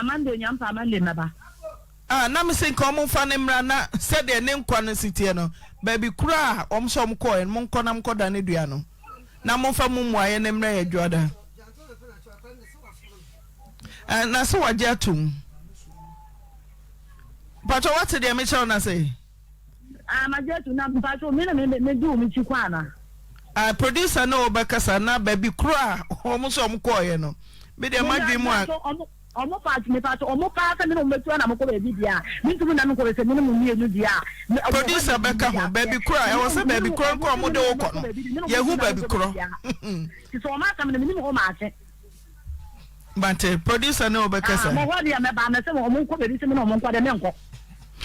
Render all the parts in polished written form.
Monday nya mpa Monday mɛba. Ah na mese nka ɔmo nfa no mmra na sɛdeɛ ne nkwa no si teɛ no baabi koro a wɔn sɛ wɔn kɔɔɛ no monkɔ na monkɔ dane dua no na momfa mo mmuaeɛ no mmrɛ yɛ dwoada eh, na sɛ wagye atom mpakyɛ wate deɛ mekyerɛ wo no ase. Ah, magye atum na mpakyɛ me na me me di wɔn akyi kɔ ana. Ah, producer ne wo bɛkasa na baabi koro a wɔn nso wɔn kɔɔeɛ no, me deɛ m'adwene mu a. Wɔn pa me pa wɔn paa sɛ me ne wɔn bɛtu anam kɔ baabi deɛ a, mentumi nna me nkɔ sɛ me ne mo mmienu deɛ a. Producer bɛka ho baabi koro a ɛwɔ sɛ baabi korɔ nko a wɔn de wo kɔ no, yɛhu baabi korɔ. Ti sɛ wɔn asɛm no menim hɔ maate. Mate, producer ne wo bɛkasa. Ah, mo hɔ deɛ mɛba na sɛ wɔn nkɔ baabi sɛ me ne wɔn nkɔ deɛ menkɔ.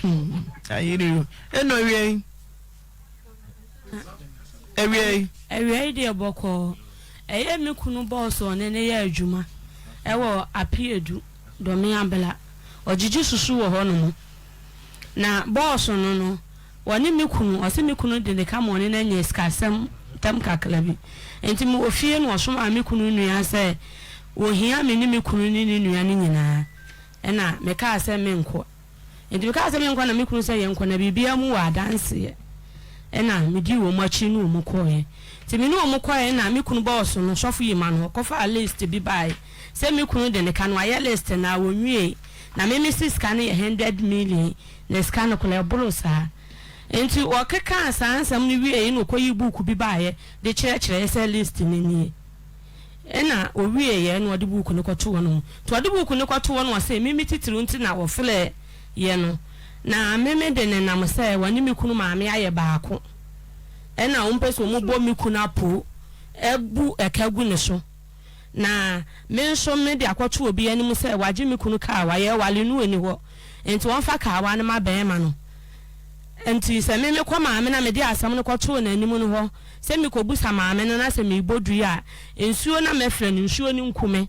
Hmm, ayere o. Ɛna awia yi. Awia yi. Awia yi deɛ bɔkɔɔ. Ɛyɛ me kunu bɔɔso ɔne ne yɛ adwuma ɛwɔ Apeadu, Dɔme Abla. Ɔgyegye susu wɔ hɔ nom. Na bɔɔso no no, Ɔne me kunu, ɔse me kunu de ne ka ma ɔne no anya sikasɛm ntam kakra bi. Nti mewɔ fie na ɔsomaa me kunu nua sɛ ɔhia me ne me kunu ne ne nua no nyinaa. Ɛna mekaa sɛ menkɔ. Nti mekaa sɛ menkɔ na me kunu sɛ yɛnkɔ na biribiara mu wɔ adanseɛ. Ɛna medii wɔn akyi ne wɔn kɔeɛ. Nti me ne wɔn kɔeɛ na me kunu bɔɔso no, sɔfo Yima no, ɔkɔfaa list bi baeɛ sɛ me kunu de ne ka no, wayɛ list no a ɔnwiee. Na me mese sika no yɛ hundred million. Na sika no koraa ɛboro saa. Enti wɔkekaa saa nsɛm no wieeɛ na ɔkɔyii buuku bi baeɛ de kyerɛkyerɛeɛ sɛ list no nie. Ɛna ɔwieeɛ na ɔde buuku no kɔtoo hɔ nom. Nti ɔde buuku no kɔtoo hɔ na ɔse me me titiriw nti na wɔfrɛɛ yɛ no. Na me me de nenam sɛ wɔne me kunu maame ayɛ baako. Ɛna wɔmpɛ sɛ wɔbɔ me kunu apoo bu ɛka gu ne so. Na me nso mede akɔto obi anim sɛ wagye me kunu kaawa, yɛreware no ɔnni hɔ, enti wɔmfa kaawa no ma barima no. Enti sɛ me mekɔ maame na mede asɛm no kɔtoo n'anim no hɔ sɛ mekɔbusa maame no na sɛ merebɔ dua a, nsuo na mɛfrɛ no, nsuo no nku me.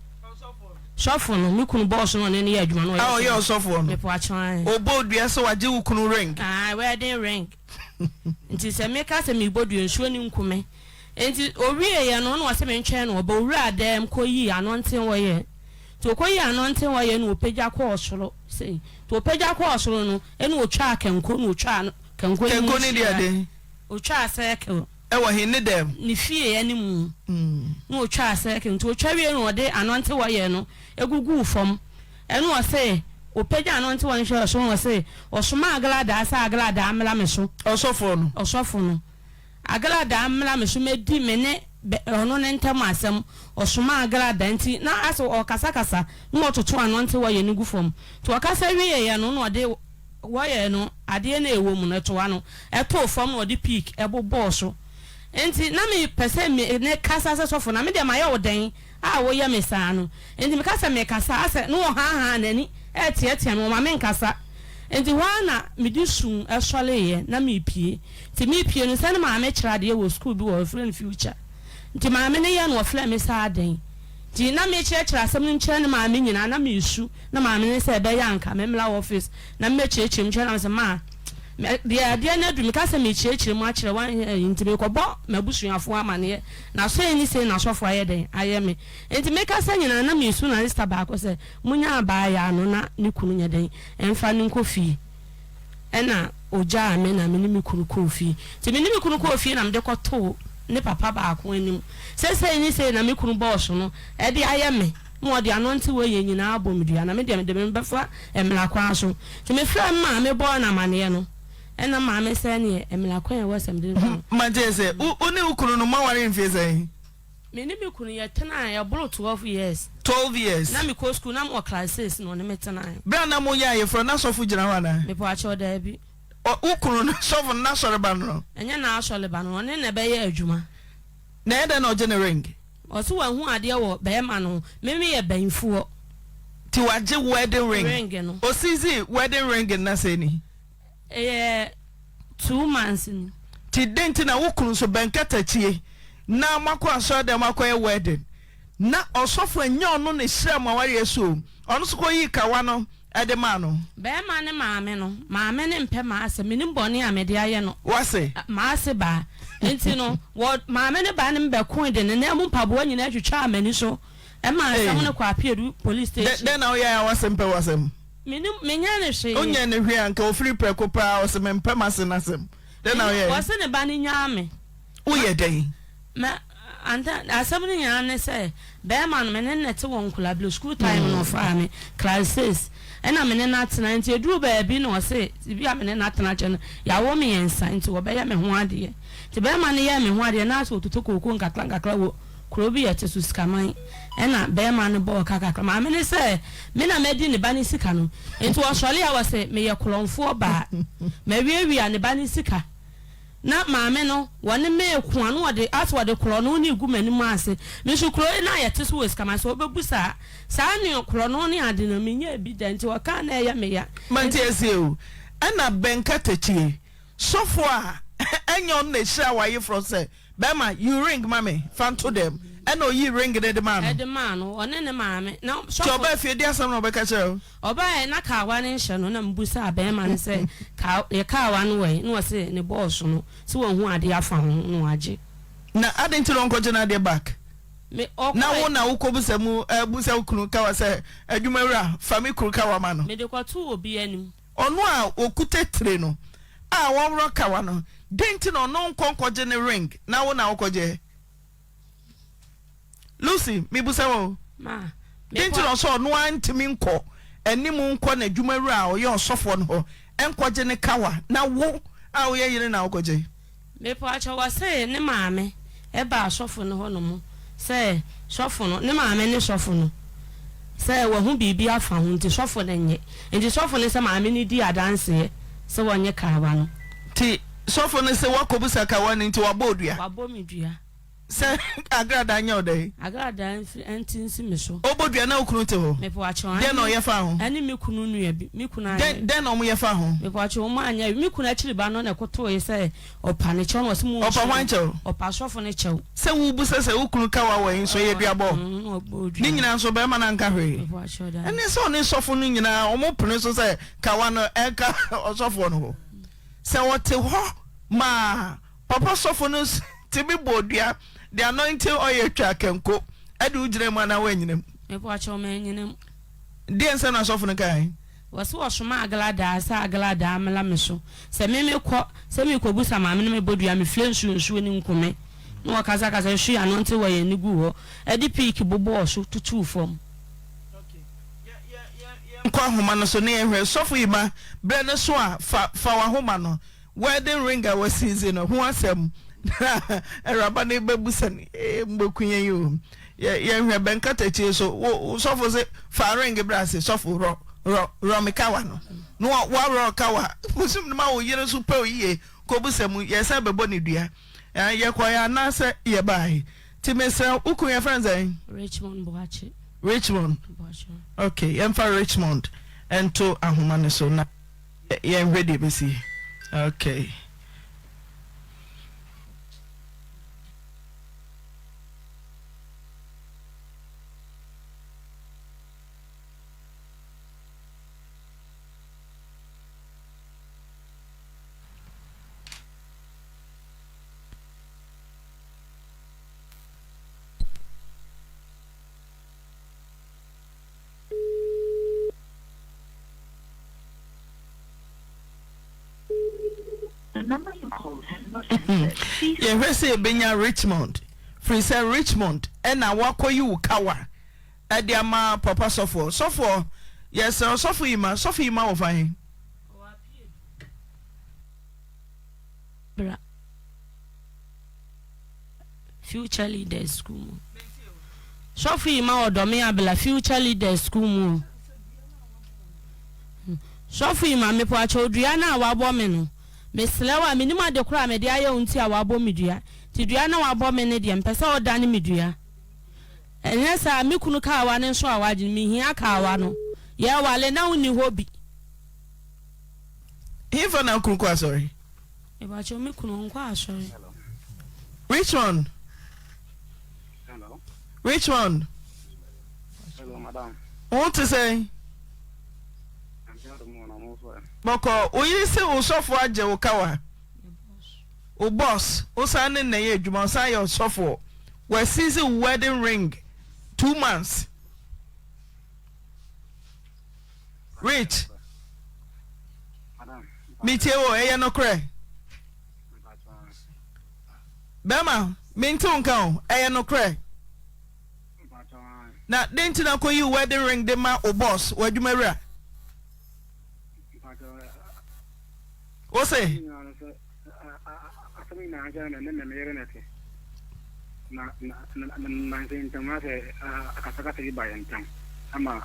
Sɔfo no, me kunu bɔɔso na ɔne no yɛ adwuma no, ɔyɛ ɔsɔfoɔ no. Mepoakye ae. Ɔbɔ dua sɛ wagye wo kunu ring. Ae, wedding ring. Nti sɛ meka sɛ merebɔ dua, nsuo no nku me. Enti owieeɛ no, na ɔse mentwɛn no, ɔba owuraa dan mu kɔyii anɔnten wɔyɛɛ. Nti ɔkɔyii anɔnten wɔyɛɛ na ɔpagya kɔɔ soro sei. Nti ɔpagya kɔɔ soro no, ɛna ɔtwaa kanko na ɔtwaa kanko no mu Kanko no deɛ hyia. den? Ɔtwaa circle. Ɛwɔ he? Ne dan mu? Ne fie animu. Na ɔtwaa circle. Nti ɔtwa wieeɛ na ɔde anɔnte wɔyɛɛ no guguu fam. Ɛna ɔse ɔpagya anɔnte wɔyɛ no hwɛɛ soro na ɔse ɔsomaa Agradaa sɛ Agradaa mmra me so. Ɔsɔfoɔ no? Ɔsɔfo no. Agradaa mmra me so mɛdi me ne ɔno no ntam asɛm. Ɔsomaa Agradaa nti na asɛ ɔrekasakasa na ɔtoto ano nti wɔyɛ no gu fam. Nti ɔkasa wieeɛ no na ɔde wɔyɛ no adeɛ no a ɛwɔ mu no ɛtoa no too fam na ɔde piik bobɔɔ so. Nti na mepɛ sɛ me ne kasa sɛ sɔfo na me deɛ mayɛ wo dɛn a woyɛ me saa no. Enti meka sɛ merekasa a, asɛ na ɔhaahaa n'ani reteatea me, ɔma menkasa. Enti hɔ ara na mede su sɔreeɛ na merepue. Nti merepue no, sɛ ne maame kyerɛ adeɛ wɔ sukuu bi wɔ hɔ, wɔfrɛ no Future. Nti maame no yɛ na ɔfrɛɛ me sɛ adɛn nti na merekyerɛkyerɛ asɛm no nkyerɛ ne maame nyinaa, na meresu, na maame no sɛ ɛbɛyɛ a anka memmra office na memmɛkyerɛkyerɛ mu nkyerɛ no, na mese ma Deɛ adeɛ no aduru, meka sɛ merekyerɛkyerɛ mu akyerɛ wo ahe nti merekɔbɔ m'abusuafoɔ amaneɛ, na sei ne sei na asɔfoɔ ayɛ dɛn ayɛ me. Nti mekasa nyinaa na meresu na sista baako sɛ, Monya abaayaa no na ne kunu nyɛ dɛn mfa no nkɔ fie. Ɛna ɔgyaa me na me ne me kunu kɔɔ fie. Nti me ne me kunu kɔɔ fie na mede kɔtoo ne papa baako anim sɛ sei ne sei na me kunu bɔɔso no de ayɛ me. Na ɔde ano nte wei yɛ nyinaa abɔ me dua, na me deɛ mede me bɛfa mmara kwan so. Nti mefrɛɛ me maame bɔɔ no amaneɛ no, ɛna maame sɛ ɛneɛ mmara kwan a ɛwɔ sɛ mede no fa no. Mate sɛ, wo ne wo kunu no moaware mfeɛ sɛn? Me ne me kunu yɛtenaeɛ ɛboro 12 years. 12 years. Na mekɔ sukuu, na mewɔ class six na ɔne me tenaeɛ. Berɛ a na moyɛ ayeforɔ na sɔfo gyina hɔ anaa? Mepakyɛw, daabi. Wo kunu no, sɔfo no, n'asɔreba no no? Ɛnyɛ n'asɔreba no, ɔne na ɛbɛyɛ adwuma. Na ɛyɛ dɛn na ɔgye ne ring? Ɔse wahu adeɛ wɔ bɛɛma no ho. Me me yɛ bɛnfoɔ. Ti wagye wedding ring. Ring no. Osizi wedding ring no na sɛn ni? Ɛyɛ 2 months ni. Ti den nti na wo kunu nso bɛn katakyie na moakɔ asɔre dɛm akɔyɛ wedding na ɔsɔfo ɛnyɛ ɔno na ehyira mo awareɛ so o ɔno nso kɔ yii kawa no de maa no. Bɛɛma ne maame no, maame no mpɛ m'asɛm, menim bɔne a mede ayɛ no. W'ase? M'ase baa. Nti no, wɔ, maame no baa ne me bɛkoe de ne nan mu mpaboa nyinaa twitwaa m'ani so. Ɛma asɛm no kɔ Apeadu police station. Dɛn na woyɛe a w'ase mpɛ w'asɛm? Mennim, menyɛɛ no hwee. Wonyɛɛ no hwee a, anka ofiri prɛko pɛ ara ɔse mempɛ m'ase no asɛm. Dɛn na woyɛe? Wɔse ne ba no nyaa me. Woyɛ dɛn? Me, anta, asɛm no nyinaa ne sɛ, bɛɛma no, me ne no na ɛte wɔ nkolaabere, school time no ɔfaa me, class six, ɛna me ne no atena, nti ɛduruu baabi na ɔse, bi a me ne no atena akyɛ no, yɛawo mmiɛnsa, nti wɔbɛyɛ me ho adeɛ. Nti bɛɛma no yɛɛ me ho adeɛ, na asɛ ɔtotɔ kooko nkakra nkakra wɔ kuro bi a ɛte so, Sikaman, ɛna bɛɛma no bɔɔ ka kakra. Maame no sɛ, me na madi ne ba no sika no, nti ɔsɔre a ɔse, meyɛ korɔmfoɔ baa, mawiawia ne ba no sika. Na maame no, wɔne me reko a, na wɔde, asɛ wɔde korɔno no regu m'anim ase. Me nso kuro yi na yɛte so wɔ Sikaman, sɛ wɔbɛbu saa, saa ne korɔno ne ade no, menyɛɛ bi da, nti wɔkaa na ɛyɛ me ya. Mante aseɛ o, ɛna bɛn katakyie, sɔfoɔ a ɛnyɛ ɔno na ɛhyiraa w'ayeforɔ sɛ Bɛrima, yi wo ring ma me, fa nto dɛm. Ɛna oyii ring no de maa no. Ɛde maa no, ɔne ne maame. Na sɔfo. Nti ɔbaa fie, deɛ asɛm na ɔbɛka kyerɛɛ wo? Ɔbaeɛ, na kaawa no nhyɛ no, na mebusaa bɛrima no sɛ, Ka, yɛ kaawa no wɔ he? Na ɔse, ne bɔɔso no, sɛ wahu adeɛ afa ho, na wagye. Na adɛn nti na ɔnkɔgye n'adeɛ back? Me, ɔkɔe. Na wo na wokɔbusa mu, ɛbusa wo kunu kawa sɛ, Adwumawura, fa me kunu kawa ma no. Mede kɔtoo obi anim. Ɔno a ɔkuta tire no a ɔworɔ kawa no, dɛn nti na ɔno nkɔ nkɔgye ne ring na wo na wokɔgye? Lucy, mebisa wo o. Ma, Dɛn nti mekɔ. na ɔsɛ ɔno ara ntumi nkɔ anim nkɔ n'adwumawura a ɔyɛ ɔsɔfoɔ no hɔ nkɔgye ne kawa na wo a woyɛ yere na wokɔgye? Mepakyɛw ɔse ne maame baa sɔfo no hɔ nom sɛ sɔfo no ne maame ne sɔfo no sɛ wahu biribi afa ho nti sɔfo no nye nti sɔfo no sɛ maame no di adanseɛ sɛ wɔnye kawa no. Nti sɔfo no se wakɔbisa kawa no nti wabɔ wo dua? Wabɔ me dua. Sɛ agradaa nyɛ wo dɛn? Agradaa mfiri ɛnte nsi me so. Ɔbɔ dua na wo kunu te hɔ? Mepakyɛw, Dɛn na ɔyɛ faa ho? Ɛne me kunu nua bi. Me kunu anyɛ. Dɛn dɛn na wɔyɛ faa ho? Mepakyɛw, wɔn anyɛ. Me kunu akyiri ba no na ɛkotoe sɛ ɔpa ne kyɛw na ɔse mo Ɔpa hwan kyɛw? Ɔpa sɔfo no kyɛw. Sɛ wobu sɛ sɛ wo kunu ka wo awɔ yi nso ɛyɛ duabɔ? Mm, na ɔbɔ dua. Ne nyinaa nso barima no anka hwee? Mepakyɛw, daa. Ɛne sɛ ɔne sɔfo no nyinaa wɔn pene so sɛ kawa no ɛnka ɔsɔfoɔ no hɔ. Sɛ ɔte hɔ maa Papa sɔfo no tumi bɔɔ dua de anointing oil twaa kanko de wo gyina mu anaa woannyina mu? Mepakyɛw mannyina mu. Deɛn nsɛm na sɔfo no kae? Wɔse wɔsomaa Agladaa sɛ Agladaa mmla me so sɛ me mekɔ sɛ merekɔbusa maame no mebɔ dua mefrɛ nsuo nsuo no nku me na wɔkasakasa hwii anointing oil no guu hɔ de piiki bobɔɔ so tutuu fam. Yɛnkɔ ahoma no so na yɛnhwɛ. Sɔfo Yima, berɛ no so a fa fa w'ahoma no. Wedding ring a wasiizi no ho asɛm na awuraba no bɛbusa no ee mobɛku yɛn yi o yɛ yɛnhwɛ bɛn katakyie so wo sɔfo se fa ring bra ase sɔfo rɔ rɔ rɔ me kawa no na wa warɔ kawa bosom no ma wo yere so pɛ yie kɔbusa mu yɛsan bɛbɔ ne dua yɛkɔɛ anaasɛ yɛbae nti mesrɛ wo kun yɛfrɛ no sɛn? Richmond Boakye. Richmond Boakye. Okay yɛmfa Richmond nto ahoma no so na Yɛnhwɛ deɛ ɛbɛsi. Okay. Yɛhwɛ sɛ yɛbɛnya Richmond firi sɛ Richmond ɛna wakɔyi wo kawa ɛde ama papa sɔfoɔ. Sɔfoɔ yɛsrɛ sɔfo yi ma sɔfo yi ma wɔ fa he? Bra. Future Leaders School mu. Sɔfo yi ma ɔdɔ me abla Future Leaders School mu o. Sɔfo yi ma mepɔ akyɛw dua no a wabɔ me no. Mesrɛ wo a menim ade koro a mede ayɛ wo nti a wabɔ me dua. Nti dua no a wabɔ me no deɛ mpɛ sɛ ɔdane me dua. Ɛnyɛ saa me kunu kaawa no nso a wagye no mehia kaawa no. Yɛwale na wonni hɔ bi. Hefa na wo kunu kɔ asɔre? Mepakyɛw me kunu ɔnkɔ asɔre. Richmond. Hello. Richmond. Hello, madam. Wo te sɛn? Bɔkɔ, wo yere se wo sɔfo agye wo kawa. Wo boss, wo san ne na yɛ adwuma, ɔsan yɛ ɔsɔfoɔ. Wasizi wo wedding ring. 2 months. Rich, metie wo, ɛyɛ nokorɛ? Bɛrima, mente wo nka o, ɛyɛ nokorɛ? Na dɛn nti na kɔyi wo wedding ring de ma wo boss, w'adwuma wura? Wo se? Asɛm nyinaa nkyɛn na ne me yere na ɛte. Na na na nansa yi ntam asɛ akasakasa bi ba yɛn ntam ama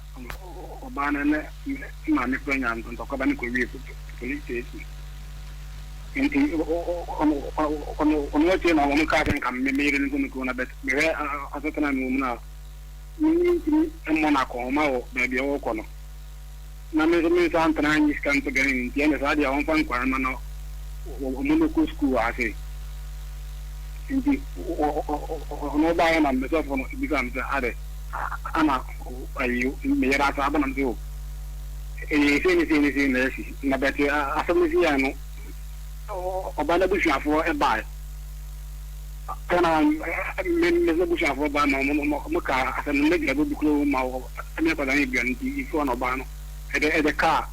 ɔbaa no ne me maame kura nya ntɔkwa ba no kɔwie police station. Nti ɔno ɔno akyire na wɔn kaa sɛ nka me me yere no nko no kuo na bɛt mehwɛ asetena me wɔ mu no a mentumi mmɔ no akɔnhoma wɔ baabi a ɔrekɔ no. Na me nso me nsa ntena nnye sika nto Ghana nti ɛnde saa deɛ wɔmfa nkwadaa mma na wɔn mmɛkɔ sukuu wɔ ha sei. Nti ɔno ɔbaeɛ na me sɔfo no bisa me sɛ adɛ ana ayi me yere asa aba na me sɛ o ɛyɛ sei ne sei ne sei na asi na bɛte asɛm no si yɛ no ɔbaa no abusuafoɔ baeɛ ɛna me me abusuafoɔ baeɛ ma wɔn kaa asɛm no m'agya bɛbu kuro ma ɛne akwadaa no aduane nti nsuo na ɔbaa no ɛde ɛde kaa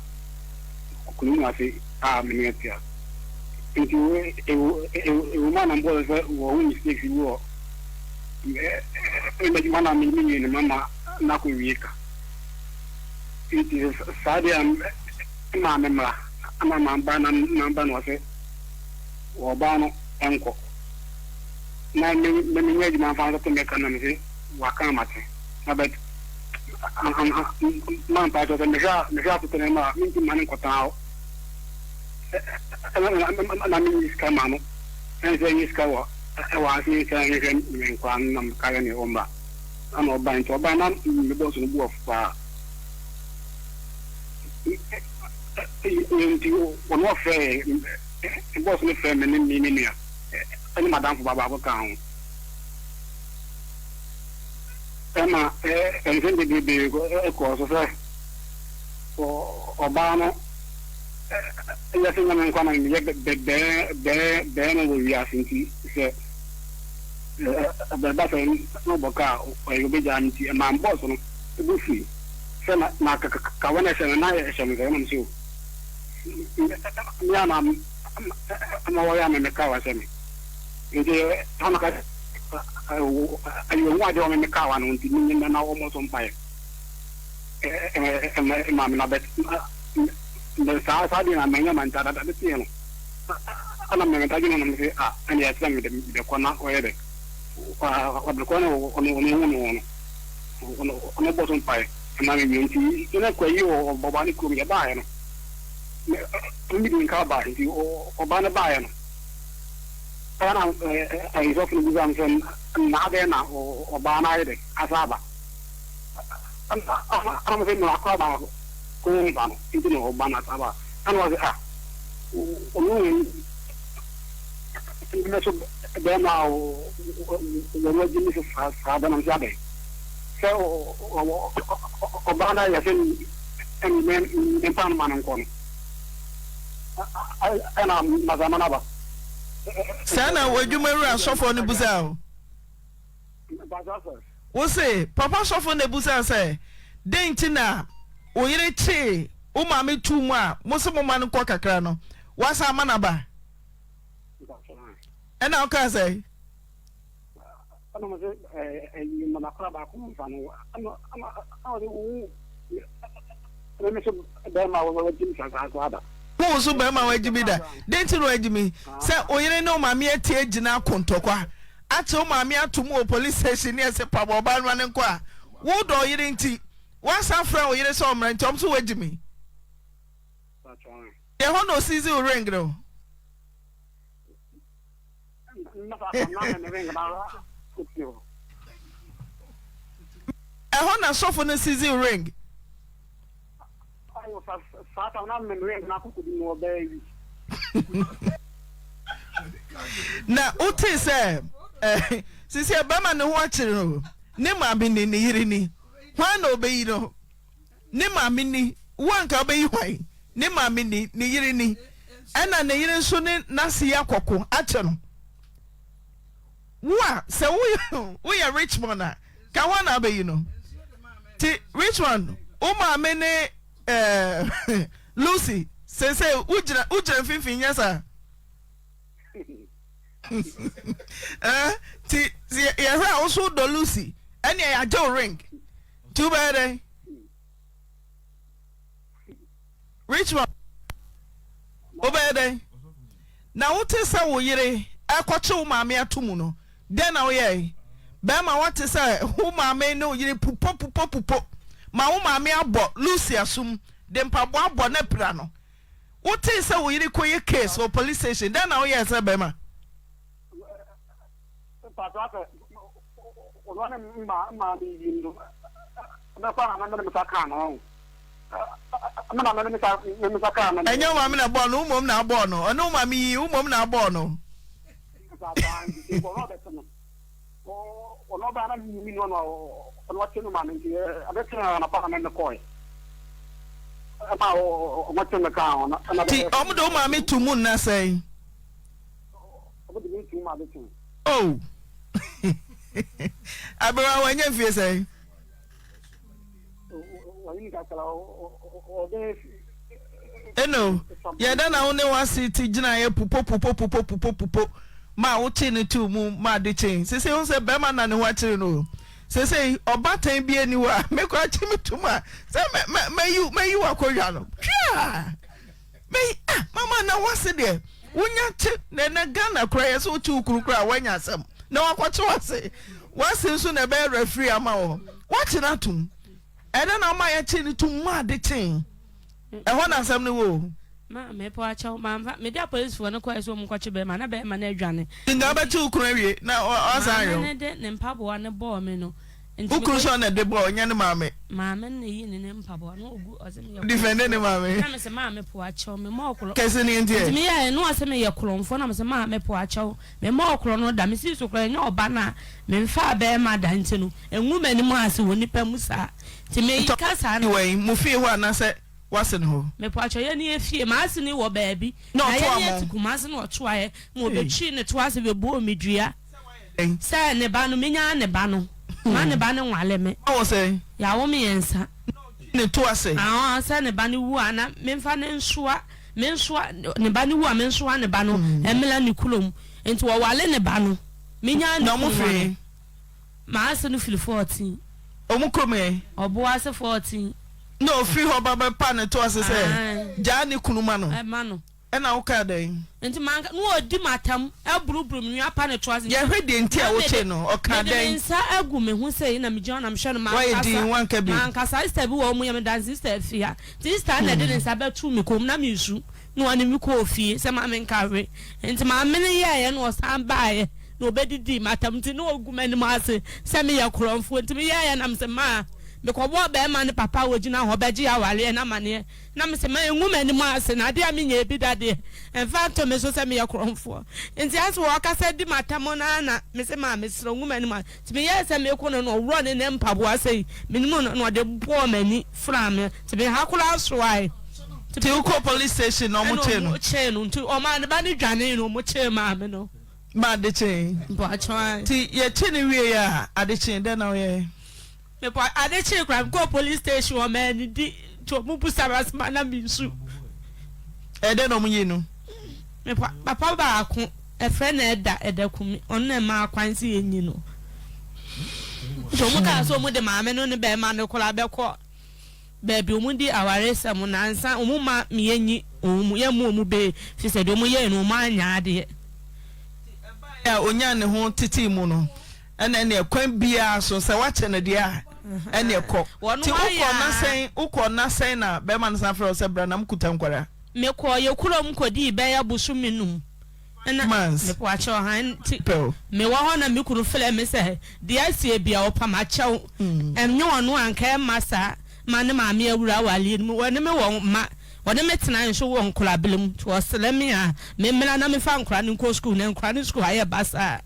kuro mu ase a me ne atua nti ɛwɔ mu a na mbɔ sɛ wɔn mistakes bi wɔ ɛmɛdwuma na me me ne mama na akɔ wie ka nti saa deɛ maa me mmra ama mamba na mamba na ɔsɛ ɔbaa no nkɔ na me me menyɛ adwuma mfa ntoto me ka na mese waka mate na but mampa kyerɛ sɛ mehwɛ a mehwɛ asetena mu a mentumi ma no nkɔtena hɔ na menyi sika ma no ɛne sɛ ɛnyɛ sika wɔ ɛwɔ ase sɛ nhwɛ me nkwa no na meka yɛ ne ɔmmra ana ɔba nti ɔba na mebɔ so no bu ɔfo paa Nti ɔno ɔfrɛɛ bɔs no frɛɛ me ne me me nua ne m'adamfo ba baako kaa ho. Ɛma nsɛm bebrebe kɔɔ so sɛ ɔbaa no yɛ sɛ nyɛ me nkwa na meyɛ bɛrima wɔ wiase nti sɛ ɛbɛba sɛ na ɔbɔ kaa ɔyɛ ɔbɛgyaa me nti ɛmaa bɔs no bo fui. Sɛ na na kawa na ɛhyɛ no na ɛhyɛ no sɛ ɛna mese o me a na ama wɔyɛ ama me kawa hyɛ me nti ana ka ayi wɔn adeɛ wɔn me kawa no nti me na na wɔn so mpaeɛ ɛma me na bɛ saa saa deɛ na manya ma nti adada de teɛ no ana mɛ mɛ tagye no na mese a ɛna yɛsɛ me de me kɔ na ɔyɛ dɛ ɔde kɔ na ɔno ɔno hu no no Ɔno ɔno bɔ so mpae ma me wie nti yɛn kɔ ayi wɔ ɔbaa no kurom yɛbaeɛ no me me di nka bae nti ɔbaa no baeɛ no ɛna ayisɔfo no bisa me sɛ na adɛn na ɔbaa no ayɛ dɛ asa aba ɛna mo sɛ mmara kora baako ko ba no nti na ɔba no asa aba ɛna ɔsɛ ah ɔno Ndɛ so bɛrima a wɔn agye ne saa saa da nam sɛ adɛn sɛ ɔbaa no ayɛ sɛ ne mpa no ma no nkɔ no ɛna mazama no aba. Saa na w'adwuma wura sɔfoɔ no busaa wo? Wo se papa sɔfo na ebusaa sɛ dɛn nti na wo yere kyee wo maame tuu mu a mo se mo ma no nkɔ kakra no woasan ama no aba? Ɛna wokaa sɛ? Ɛna mo sɛ ɛyi mma kora baako mfa no ɛna ɛna ɔde wo ɛna me so bɛrima a wɔagye mi saa so ada. Wo so bɛrima a wɔagye mi da den ti na wɔagye mi sɛ oyere ne wo maame atie gyina akontɔkwa akyɛ wo maame ato mu wɔ police station ne ɛsɛ pabɔ ɔbaa no ne nkɔ a wo dɔ ɔyere nti woasan frɛ wo yere sɛ ɔmmra nti ɔm so wɔagye mi. Ɛhɔ na osizi wo ring no. Ɛhɔ na sɔfo no sizi wo ring. Na wotee sɛ eh, sisi ɛbɛma ne ho akyere no ne maame ni ne yere ni hwan na ɔbɛyi no Ne maame ni, wo anka wobɛyi hwan? Ne maame ni, ne yere ni, ɛna ne yere nso ne n'ase yi akɔko akyɛ no. Wo a sɛ woyɛ Richmond a, Ka hwan na abɛyi no? Ti Richmond, wo maame ne eh, Lucy, seesei wogyina wogyina mfimfini nyɛ saa? Eh, ti yɛhwɛ a wo so wodɔ Lucy, ɛnea yɛagye wo ring. Nti wobɛyɛ dɛn? Richmond, wobɛyɛ dɛn? Na wote sɛ wo yere ɛkɔkye wo maame ato mu no, dɛn na woyɛe? Bɛrima woate sɛ wo maame ne wo yere pupo pupo pupo ma wo maame abɔ Lucy asom de mpaboa abɔ no apira no. Wotee sɛ wo yere kɔyɛ case wɔ police station, dɛn na woyɛe sɛ bɛrima? Mpatsɔ sɛ ɔno ne mma mma me yi no mɛkɔ na mɛmɛ ne nsa kaa no ɔho mɛ na mɛ ne nsa ne nsa kaa no. Ɛnyɛ wo maame na ɛbɔɔ no, wo mmom na abɔɔ no. Ɔne wo maame yi, wo mmom na abɔɔ no. Mpatsɔ nti ɔno ɔbɛte no ɔno ɔbaa na mi no ɔno ɔno ɔte no maame nti ɛbɛ te na anapa na mɛ kɔɛ ɛma ɔmo te no kaa ho na. Ti ɔmo de wo maame to mu nna sɛn? Ɔmo de me tu ma ade kye. Oh! Aberewa wanya mfie sɛn? Wanyini kakra, ɔbɛyɛ. Eno, yɛ dɛn na wo ne w'ase ti gyinaeɛ pupo pupo pupo pupo pupo ma wokyee no too mu ma ade kyee? Seesei wohu sɛ bɛrima na ne ho akyere no o. Seesei ɔbaatan bi ani hɔ a me koraa kye me tom a sɛ mɛ mɛ mɛyi mɛyi w'akonnwa no. Hwɛ! Me ah mama na wase deɛ wonya kye na ɛnɛ Ghana koraa yɛ sɛ wokye wo kunu koraa woanya asɛm na wakɔkye wase wase nso na ɛbɛyɛ referee ama wɔ wakye no atom ɛdɛ na ɔma yɛkye no tom ma ade kyee ɛhɔ na asɛm no wɔ o. Ma mepɔ akyɛw mamfa mede apolisifoɔ no kɔɛ sɛ wɔn nkɔkye bɛrima na bɛrima no adwane. Nka wobɛkye wo kunu awie na ɔsan ayɛ wo. Maame no de ne mpaboa no bɔɔ me no. Wo kunu sɛ ɔna de bɔɔ ɔnyɛ ne maame. Maame no na eyi ne ne mpaboa na ogu ɔsɛ meyɛ korɔmfoɔ. Defende ne maame. Na mese maame po akyɛw me mɔɔ korɔ. Kɛse ne nti ɛ. Nti meyɛɛ na ɔsɛ meyɛ korɔmfoɔ na mese maame po akyɛw me mɔɔ korɔ no da mesii so koraa ɛnyɛ ɔba no a memfaa bɛɛma da nti no ɛngu m'anim ase wɔ nipa mu saa nti me ka saa na. Wɛn mo fie hɔ anasɛ w'ase no hɔ. Me po akyɛw yɛne yɛ fie m'ase no wɔ baabi Na na ɔtoa yɛne mo. yɛte Kumase na ɔtoa yɛ ma ɔbɛtwii ne to ase bɛbɔɔ me dua. dɛn? Sɛ ne ba no, menyaa ne ba no. Ma ne ba no nwale me. Wawo sɛn? Yɛawo mmiɛnsa. Na ɔtwi ne to ase. Aɔn, sɛ ne ba no wu a, na memfa no nsoa, mensoa, ne ba no wu a, mensoa ne ba no mmra ne kurom. Nti wɔwale ne ba no. Menyaa ne Na ɔmo kunu ma firi no. he? M'ase no firi 14. Ɔmo kurom he? Ɔboase 14. Na ɔfiri hɔ ba bɛpa ne to ase sɛ, Aane. Gyaa ne kunu ma no. Ma no. Ɛna wokaa dɛn? Nti manka, na ɔdi m'atam, aburuburu me nwi apa ne to ase. Yɛhwɛ deɛ nti a Na mede, wokyee no, ɔkaa mede me dɛn? nsa agu me ho sei na megyina hɔ na mehwɛ no, Woayɛ mankasa, dinn, woanka bio? mankasa. Sister bi wɔ hɔ, wɔyɛ me danse, Sister Afia. Nti sister no na ɛde ne nsa bɛtoo me kɔn mu na meresu, na ɔne me kɔɔ fie sɛ ma menka hwee. Nti maame no yɛeɛ na ɔsan baeɛ na ɔbɛdidii m'atam, nti na ɔgu m'anim ase sɛ meyɛ korɔmfoɔ. Nti meyɛeɛ na mese, maa, mekɔbɔɔ barima no papa a ɔgyina hɔ bɛgye awareɛ no amaneɛ. Na mese, Mangu m'anim ase, na adeɛ a menyɛɛ bi da deɛ, mfa nto me so sɛ meyɛ korɔmfoɔ. Enti ansa wɔrekasa di m'atɛm no ara na mese, Maa mesrɛ wo, ngu m'anim ase. Nti meyɛɛ sɛ merekɔ no na ɔworɔɔ ne nan mpaboa sei, menim no, na ɔde bɔɔ m'ani fraa me. Nti me ha koraa soae. Nti wokɔɔ police station na wɔkyee no? Ɛna wɔkyee no. Nti ɔmaa ne ba no dwanee na wɔkyee maame no. Ma ade kyee? Mpakyɛw, ae. Nti yɛkyee no wieeɛ a, ade kyee, dɛn na woyɛe? Mekɔ ade kyee koraa mekɔɔ police station wɔn anidi nti wɔn busa me asɛm a na me nsu. Ɛyɛ dɛn na wɔn yii no? Mekɔ papa baako ɛfrɛ no ɛda ɛda kumi ɔno na ɛmaa kwan sɛ yɛnyi no nti wɔn kaa sɛ wɔn de maame no ne bɛrima no koraa bɛkɔ baabi wɔn di awaresɛm nansa wɔn ma me yɛnyi wɔn mu yɛn mu wɔn bee fi sɛ deɛ wɔn yɛɛ no wɔn anyɛ adeɛ. Ɛbaeɛ a ɔnyaa ne ho tetee mu no. Ɛna ɛneɛ kwan biaa so sɛ wakyɛ no deɛ a ɛneɛ kɔ. Nti wokɔ na sɛn wokɔ na sɛn na bɛɛma no san frɛ wo sɛ bra na mkuta nkwadaa? Mekɔɔ yɛ kurom kɔdii bɛyɛ bosome num na Months. mepakyɛw han nti Pɛ o. mewɔ hɔ na me kunu frɛ me sɛ deɛ asie bia ɔpa makyɛw ɛnyɛ ɔno a anka ɛmma saa ma ne maame awura awareɛ no mu ɔne me wɔ mma ɔne me tenae nso wɔ nkorabere mu nti ɔsrɛ me a memmra na memfa nkora no nkɔ sukuu na nkora no sukuu ayɛ basaa.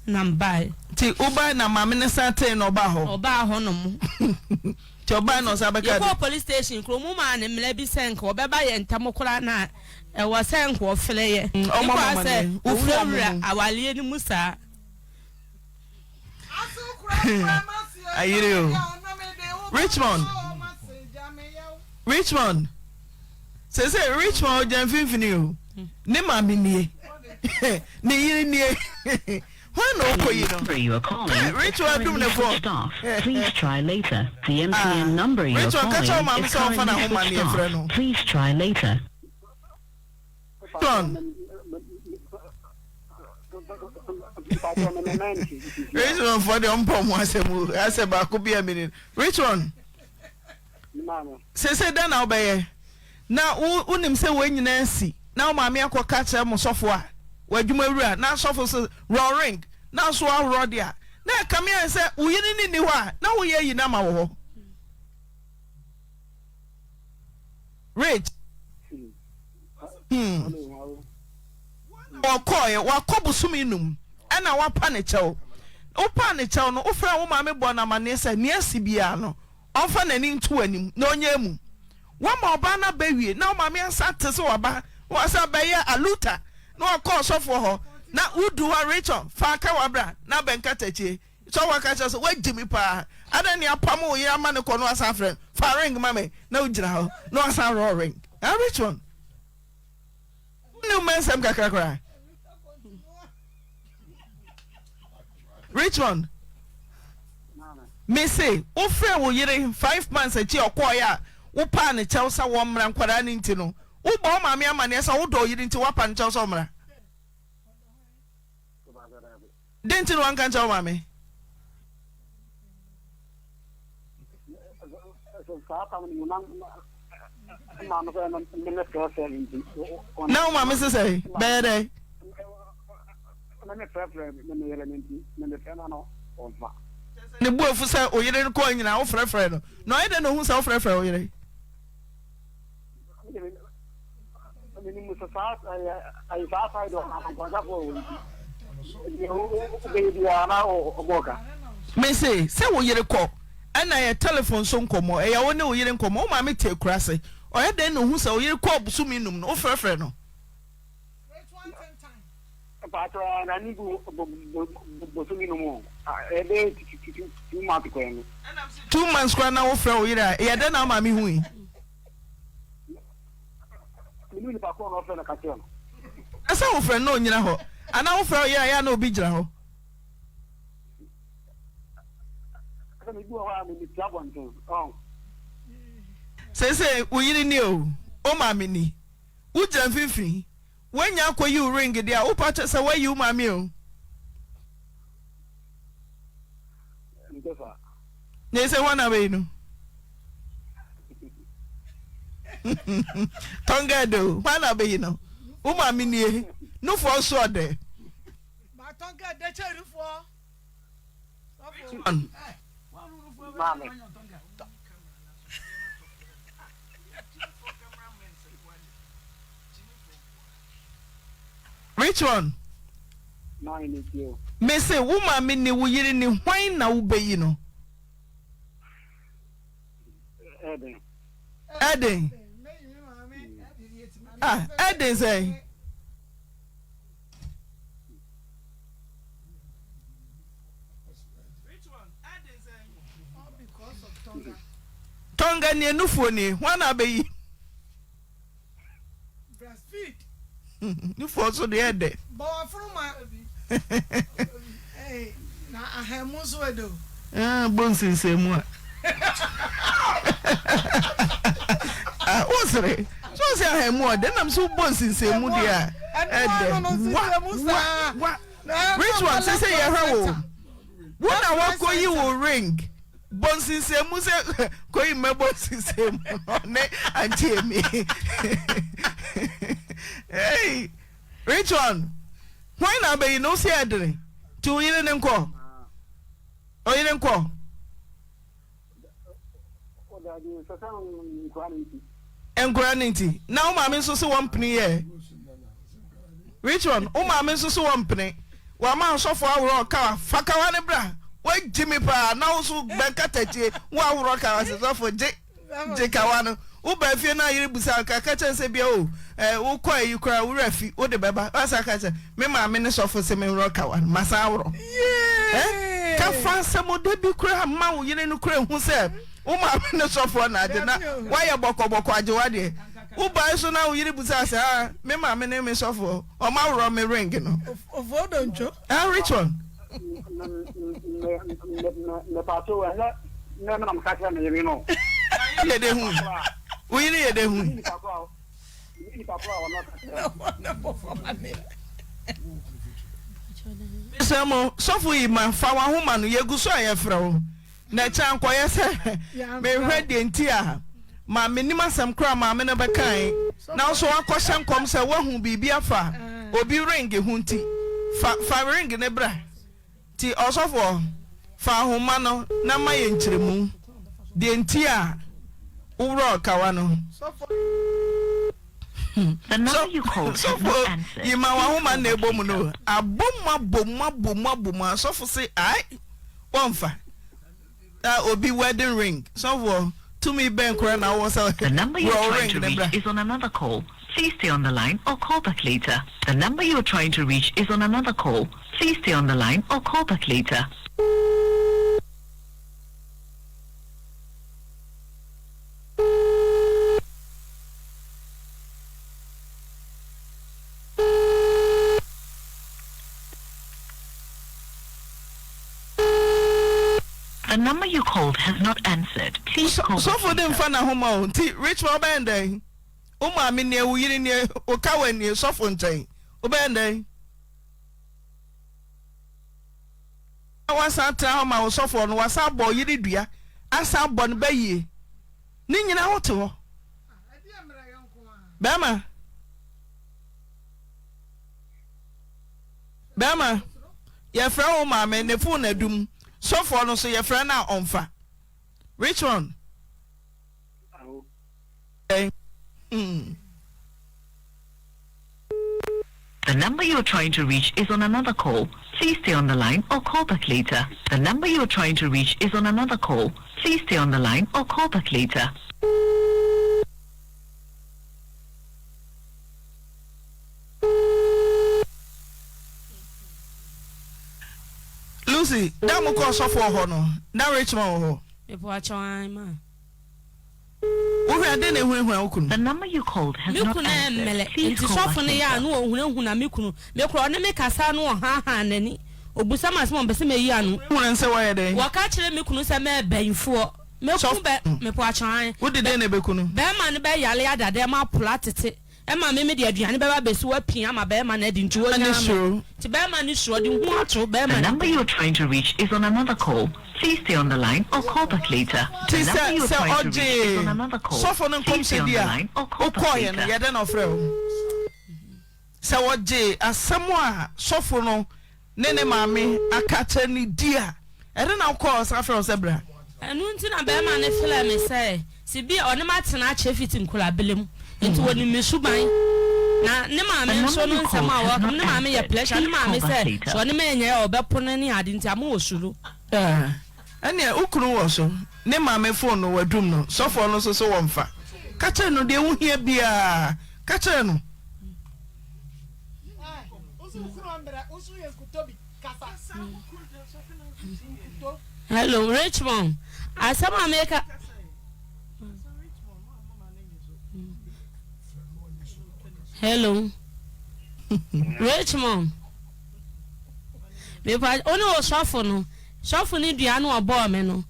Na mebae. Nti wobae na maame no san tee na ɔbaa hɔ? Ɔbaa hɔ nom. Nti ɔbae na ɔsan bɛkaa dɛ? Yɛkɔɔ police station kuro, ɔmo maa no mmara bi sɛ nka ɔbɛba yɛn ntam koraa na ɛwɔ sɛ nka ɔfrɛ yɛ. Ɔmo Ne kɔ ama sɛ amaneɛ. Wofu ɔmo owurawura mu. awareɛ no mu saa. Aso korakora m'ase o. Ayere o. Richmond. Richmond. Sese Richmond ɔgya mfimfini o. Ne maame nie. Ne yere nie. Hwan na ɔkɔ yi no? Richmond adum ne phone. Ah, Richmond ka kyerɛ wo maame sɛ ɔmfa n'ahoma ne yɛfrɛ no. Richmond. Richmond fɔ deɛ ɔmpɔ ɔmo asɛm o asɛ baako bi a mi ni Richmond sese dɛn na wobɛyɛ na wo wonim sɛ wɔn nyinaa si na wo maame akɔ ka kyerɛ mo sɔfo a w'adwuma wura na sɔfo so rɔ ring na so ahorɔ deɛ a na ɛkame ayɛ sɛ wo yere ne nni hɔ a na woyɛ ayi no ama wɔ hɔ. Rich. Hmm. Wɔkɔɔɛ, wakɔ bosome num, ɛna wapa ne kyɛw. Wopaa ne kyɛw no, wofrɛɛ wo maame bɔɔ no amanneɛ sɛ nea asi biara no, ɔmfa n'ani nto w'anim na ɔnyɛ mu. Woama ɔbaa no aba awie, na wo maame asan ate sɛ waba, na wasan abɛyɛ aluta, na wakɔ ɔsɔfoɔ hɔ, na wodu hɔ a, Rachel, fa akawa bra na abɛnkatakyie. Sɛ waka kyerɛ sɛ woagye me paa, adɛn ne apam wo yere ama no kɔ na wasan afrɛ no, fa ring ma me na wogyina hɔ na wasan worɔ ring. Ah, which one? Wonni wo nsɛm kakra koraa. Richmond, me se wofrɛ wo yere 5 months akyi a ɔkɔɔeɛ a wopaa ne kyɛw sɛ wɔmmra nkwadaa no nti no, wobɔ wo maame amanneɛ sɛ wodɔ wo yere nti woapa no kyɛw sɛ ɔmmra. Dɛn nti na wanka nkyerɛ wo maame? Na wo maame sɛ sɛ bɛyɛ dɛ? Ne bu afu sɛ oyere no kɔɔ nyinaa wofrɛfrɛ no na ɔyɛ dɛ na ohu sɛ wofrɛfrɛ wo yere? Mese sɛ wo yere kɔ ɛna yɛ telephone so nkɔmmɔ, ɛyɛ wo ne wo yere nkɔmmɔ, wo maame te akuraase, ɔyɛ dɛn na ohu sɛ wo yere kɔɔ bosome num no, wofrɛfrɛ no? 2 months koraa na wofrɛ wo yere a, ɛyɛ dɛn na wo maame hui? Na sɛ wofrɛ no na ɔnyina hɔ anaa wofrɛ wo yere a, ɛyɛ a na obi gyina hɔ? Seesei wo yere ni o, wo maame ni, wogyina mfimfini, woanya akɔyi wo ring deɛ a, wopa kyɛ sɛ woayi wo maame o. Na ɛsɛ hɔ na bɛyi no. Tɔnga de o, hwan na bɛyi no? Wo maame nie, nufoɔ nso ɔdɛ. Which one? Mese wo maame ni wo yere ni hwan na wobɛyi no? Ɛden. Ah, ɛden sɛn? Tonga nie nufoɔ nie hwan na abɛyi? Nufoɔ nso deɛ ɛdɛ. Bɔ nsinsɛnmu a. Ah, wosere. So sɛ ahɛnmu ɔdɛ nam so bɔ nsinsɛnmu deɛ a ɛdɛ. Wa wa wa. Rich one sɛ sɛ yɛhwɛ wo. Wo na wakɔyi wo ring. Bɔ nsinsɛnmu sɛ kɔyi mmɛbɔ nsinsɛnmu ɔne Auntie Amy. Hey, Rich one. Hwan na abɛyi no wo se ɛdene nti wo yere ne nkɔ. Ɔyere nkɔ. Nkora no nti. Na wo maame nso se wɔmpene yɛ. Which one? Wo maame nso se wɔmpene. Wama asɔfo aworɔ kawa. Fa kawa no bra. Wagye me paa. Na wo so bɛnkatakyie. Wo aworɔ kawa se sɔfo gye. Gye kawa no. Wo ba fie na yere busa wo ka ka kyerɛ sɛ bia o eh, wo kɔ ayi koraa wo werɛ fi wo de bɛba. Wasa ka kyerɛ me maame ne sɔfo se menworɔ kawa no. Masan aworɔ. Eh? Ka fa asɛmɔdɛ bi koraa ma wo yere no koraa nhu sɛ wo maame ne sɔfoɔ na agye na woayɛ bɔkɔbɔkɔ agye w'adeɛ. Wobae so na wo yere busaa sɛ, ah, me maame ne me sɔfoɔ, wɔn aworɔ me ring no. Ah, which one? Yɛ de hu. Wo yere yɛ de hu. Mesrɛ mo, sɔfo yi ma fa w'ahoma no, yɛgu so a yɛfrɛ wo. Na ɛkyɛ ankɔyɛ sɛ mehwɛ deɛ nti a ma menim asɛm koraa maame no bɛkae na wo so wakɔhyɛ nkɔm sɛ woahu biribi afa obi ring ho nti fa fa ring no bra. Nti ɔsɔfoɔ fa ahoma no na ma yɛ nkyerɛmu deɛ nti a woworɔɔ kawa no. Sɔfo yi ma w'ahoma na ɛbɔ mu no abɔ mu abɔ mu abɔ mu abɔ mu asɔfo se ai wɔmfa na obi wedding ring sɔfoɔ tumi bɛn koraa na wowɔ sɛ The number you are worɔ trying ring to ne reach bra. is on another call. Please stay on the line or call back later. The number you are trying to reach is on another call. Please stay on the line or call back later. The number you called has not answered. Please call back Sɔfo de later. nfa n'ahoma o nti Richmond wobɛyɛ ndɛn? Wo maame nie, wo yere nie, wo kawa nie, sɔfo nkyɛn wobɛyɛ ndɛn? Na wasan atena hɔ ma wo sɔfoɔ no wasan abɔ yere dua asan abɔ no bɛyie ne nyina wote hɔ bɛrima bɛrima yɛfrɛ wo maame ne fon na dum sɔfoɔ no so yɛfrɛ no a ɔmfa Richmond. The number you are trying to reach is on another call. Please stay on the line or call back later. The number you are trying to reach is on another call. Please stay on the line or call back later. Lucy, da mo kɔɔ sɔfoɔ hɔ no, na Richmond wɔ hɔ? Mepakyɛw, ae ma. Wohwɛ a, dɛn na ehunahuna wo kunu? The number you called has Me not kunu yɛ answered. mmerɛ, Please nti call back sɔfo no yɛ a later. na ɔhunahuna me kunu. Me koraa ɔne me kasa a na ɔhaahaa n'ani. Ɔbusa me asɛm a ɔmpɛ sɛ meyi ano. Wohunahuna no sɛ woayɛ dɛn? Wɔka kyerɛ me kunu sɛ mɛyɛ bayifoɔ. Mɛku Sɔfo bɛ, no, mepakyɛw ae. wode dɛn na ɛbɛku no? Bɛrima no bɛyare ada dɛm aporo atete. Ɛma me mede aduane bɛba abɛsi hɔ apia ama barima no adi nti Bɛrima no ɔnyaa me. suro. Nti barima no suro, ɔde hu ato The barima no number tirim. you are trying to reach is on another call. Please stay on the line or call back later. The Nti number sɛ you are sɛ trying to reach is on ɔgyee another call. sɔfo no Please stay nkɔmhyɛ on di the a, line or call back wokɔeɛ no, later. yɛ dɛn na ɔfrɛɛ wo? Sɛ ɔgyee asɛm a sɔfo no ne ne maame aka akyerɛ no di a, ɛdɛn na wokɔɔ ɔsan frɛɛ wo sɛ bra? Ɛno nti na barima no frɛɛ me sɛ, sɛ bi a ɔne me atena akyɛ fiti nkwadaa mu, nti ɔnim me suban. Na ne maame The nso number no you nsɛm called a has ɔka, not ne maame yɛ answered. pressure, ne Please maame call back sɛ, later. sɛ ɔne me anyɛ a ɔbɛpo no ne ade nti ama ɔsuro. Ah, ɛnneɛ wo kunu wɔ so, ne maame fon no wadum no, sɔfoɔ no nso so wɔmfa. Ka kyerɛ no deɛ wohia biara, ka kyerɛ no. Hello, Richmond. Asɛm a meka. Hello, Richmond. Mepa wo ne osɔfo no, sɔfo no dua no ɔbɔɔ me no,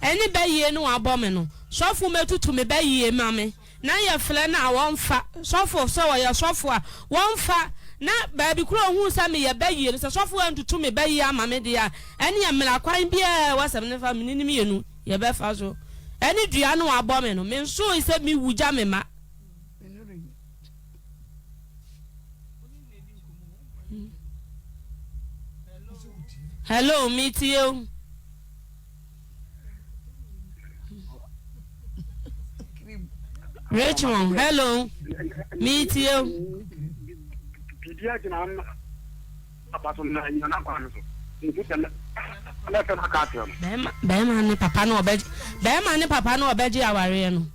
ɛne bɛyie no wabɔ me no, sɔfo mɛtutu me bɛyie ma me. Na yɛfrɛ no a wɔmfa, sɔfo, sɛ ɔyɛ sɔfo a, wɔmfa, na baabi koraa a ɔhuu sɛ meyɛ bayie no, sɛ sɔfo antutu me bayie ama me deɛ a, ɛneɛ mmara kwan biara a ɛwɔ sɛ mene fa, mene no mmienu yɛbɛfa so. Ɛne dua no a wɔabɔ me no, mensooe sɛ mewu gya me mma. Hello, metie o. Richmond, hello. Meet you. Bɛrima ne papa no ɔbɛgye bɛrima ne papa no ɔbɛgye awareɛ no.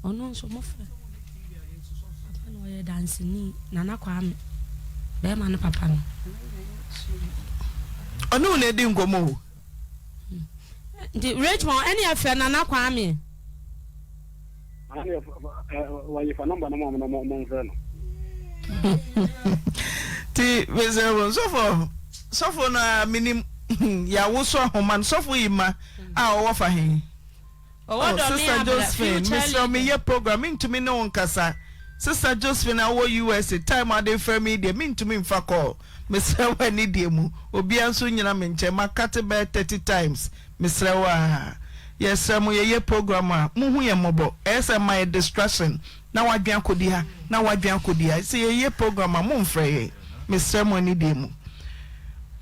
Ɔno nso mo fɛ. Papa no ɔyɛ danseni Nana Kwame. Bɛrima no papa no. Ɔne wo na edi nkɔmmɔ o. Nti Richmond ɛne ɛfrɛ Nana Kwame. Wɔyi fa nɔmba no ma ɔmo na ɔmo mfrɛ no. Ti mesrɛ mo sɔfo sɔfo no a menim yɛawoso ahoma no sɔfo yi ma a ɔwɔ fa he. Ɔwɔ Oh dɔ me sister abra Josephine future mesrɛ wo leader. meyɛ program mentumi ne wo nkasa sister Josephine a wowɔ USA time a wode frɛ me yi deɛ mentumi mfa call mesrɛ wo anidie mu obia nso nyina me nkyɛn makate bɛyɛ 30 times mesrɛ wo aa yɛsrɛ mo yɛyɛ program a mohu yɛn mmɔbɔ ɛyɛ sɛ ma yɛ distraction na wadwen akɔdi ha na wadwen akɔdi ha sɛ yɛyɛ program a momfrɛ yɛn mesrɛ mo anidie mu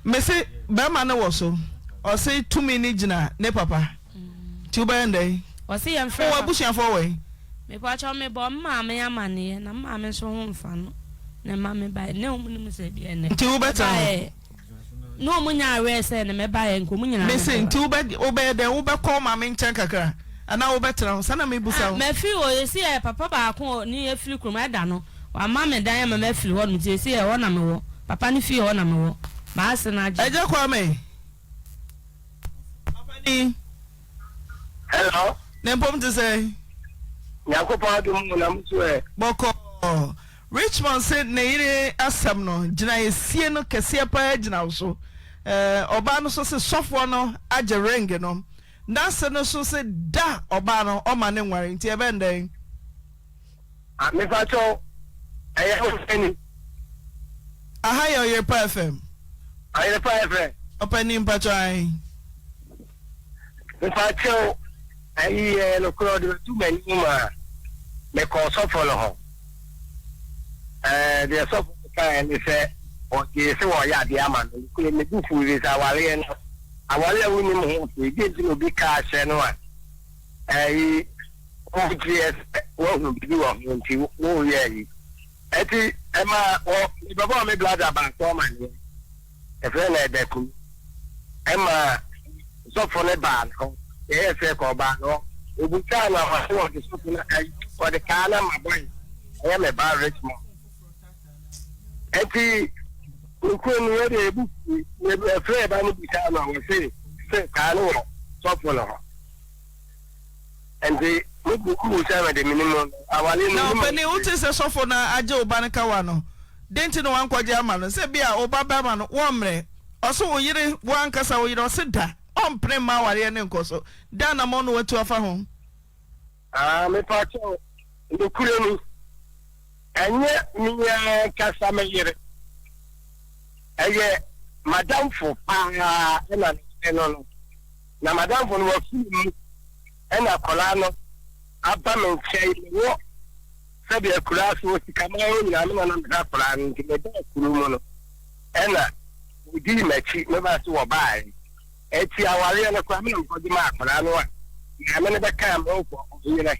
mese bɛrima no wɔ so ɔse tumi no gyina ne papa Nti wobɛyɛ no dɛn? Ɔse yɛmfrɛ Wowɔ papa. abusuafoɔ wɔ he? Mepakyɛw mebɔ me maame amaneɛ na me maame nso ho mfa no na ɛma me baeɛ na ɔmo nim sɛ ebia ɛnɛ Nti wobɛtena hɔ? mɛbaeɛ na ɔmo nya aware sɛ ɛnɛ mɛbaeɛ nka ɔmo nyinaa Mese mɛba. nti wobɛ wobɛyɛ dɛn wobɛkɔ wo maame nkyɛn kakra anaa wobɛtena hɔ? Saa na mebusa Ah wo. mafiri hɔ yɛsi yɛ papa baako a ɔne yɛ firi kurom ɛda no wama me dan ama mafiri hɔ nom nti yɛsi ɛhɔ na mewɔ papa no fie hɔ na mewɔ m'ase no agye. Agya Kwame. Ɔpanin. Hello. Ne mpom te sɛ. Nyankopɔn adom mu na mo so ɛ. Bɔkɔɔ. Richmond se ne yere asɛm no gyinaeɛsie no kɛseɛ paa gyina wo so. Ɛɛ ɔbaa no nso se sɔfoɔ no agye ring no. N'ase no nso se da ɔbaa no ɔma no nware nti ɛbɛn dɛn? Ah mepa kyɛw ɛyɛ wo sɛn ni. Aha yɛ Ɔyerepa FM. Ɔyerepa FM. Ɔpanin mpakyɛw ahe. Mepa kyɛw ayi yɛ nokorɛ ɔde bɛto m'anim a mekɔ ɔsɔfo no hɔ ɛɛ deɛ sɔfo no kaeɛ ne sɛ ɔgyee sɛ wɔyɛ adeɛ ama no nokorɛ me bo fuu sɛ awareɛ no awareɛ a wonim ho hwee deɛ nti na obi kaa hyɛ no a ɛyi Wogyeɛ sɛ woahu biribi wɔ ho nti woreyɛ ayi. Ɛnti ɛma wɔ mebɛbɔɔ me brada baako amaneɛ, yɛfrɛ no Ɛda Kumi. Ɛma sɔfo no baa ne hɔ, yɛyɛɛ sɛ kɔ ɔbaa ne hɔ. Obisaa no a ɔse ɔde sɔfo no ayi, ɔde kaa no ama bɔe, ɛyɛ me ba Richmond. Ɛnti nokorɛ ni yɛdeɛ yɛbu fui, yɛfrɛɛ ba no bisaa no a ɔse sɛ kaa no wɔ sɔfo no hɔ. Nti me bu gu sɛ mede me nim no awale no Na nim ɔpanin, wote sɛ sɔfo no agye wo ba no kawa no, dɛn nti na wankɔgye ama no? Sɛ ebia wo ba barima no, wɔmmrɛ. Ɔse wo yere, wo ankasa wo yere, ɔse da, ɔmpene mma awareɛ no nkɔ so. Dɛn anammɔn na watu afa ho? Ah, mepa kyɛw, nokorɛ ni, ɛnyɛ me ankasa me yere, ɛyɛ m'adamfo paa ɛna ne yere no no. Na m'adamfo no wafiri mu ɛna akwadaa no aba me nkyɛn mewɔ sɛdeɛ akuraa so wɔ sikaman hɔ nyinaa me na na mehwɛ akwadaa no nti mebaa kuro mu no ɛna wɔdii m'akyi mebaa so wɔbaeɛ ɛti awareɛ no koraa me na mekɔgye ma akwadaa no a maame no bɛkaa me ho kɔ ɔyerɛ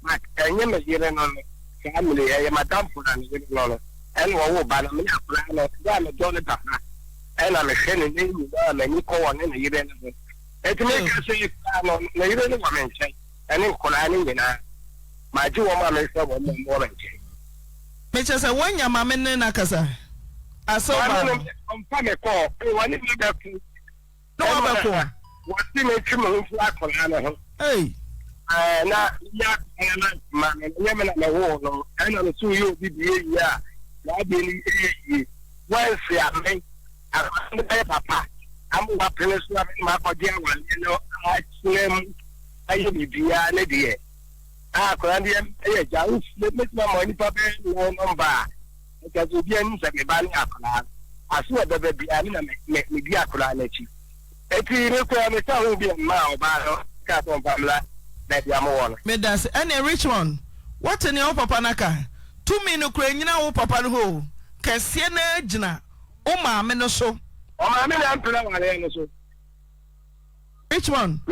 but ɛnyɛ me yere no no saa mmere ɛyɛ m'adamfo na ne yere no no ɛna ɔwo ba na me ne akwadaa no ɛyɛ a medɔ ne papa Ɛna mehwɛ no ne nyinaa m'ani kɔ ɔne ne yere no ho. Enti meka sɛ yi koraa no, ne yere no wɔ me nkyɛn, ɛne nkwadaa no nyinaa. Magye wɔn a mehwɛ wɔn ma wɔwɔ me nkyɛn. Mekyerɛ sɛ, woanya maame no ne no akasa? Asew baa Maame no. no, ɔmfa me kɔɔ. Ee, wɔne me bɛko. Ne wabɛko? Wɔse metwe me ho firi akwadaa no ho. Ei! Ɛɛ, na meyɛ akwadaa no ma me, ɛnyɛ me na mewoo no. Ɛna me so woyɛ obi deɛ yie a, n'adeɛ no yɛ yie. Woansi ame, akwadaa no bɛyɛ papa ama woapene so a me ne makɔgye awareɛ no atena mu ayɛ biribiara ne deɛ a akwadaa no deɛ ɛyɛ agya. Wofie mɛtumi ama nnipa bɛyɛ nnan nɔmba a ɛkyɛ sɛ obiara nim sɛ me ba ne akwadaa no. Aso ɛbɛba biara me na medi akwadaa no akyi. Enti me koraa me sa ho bi mmaa ɔbaa no kaa sɛ ɔmfa mmra baabi a mowɔ no. Medase. Ɛneɛ Richmond, woate nea wo papa no aka? Tumi no koraa nnyina wo papa no hɔ o, kɛseɛ no ara gyina wo maame no so. Ɔmaame na ampene awareɛ no so. Richmond.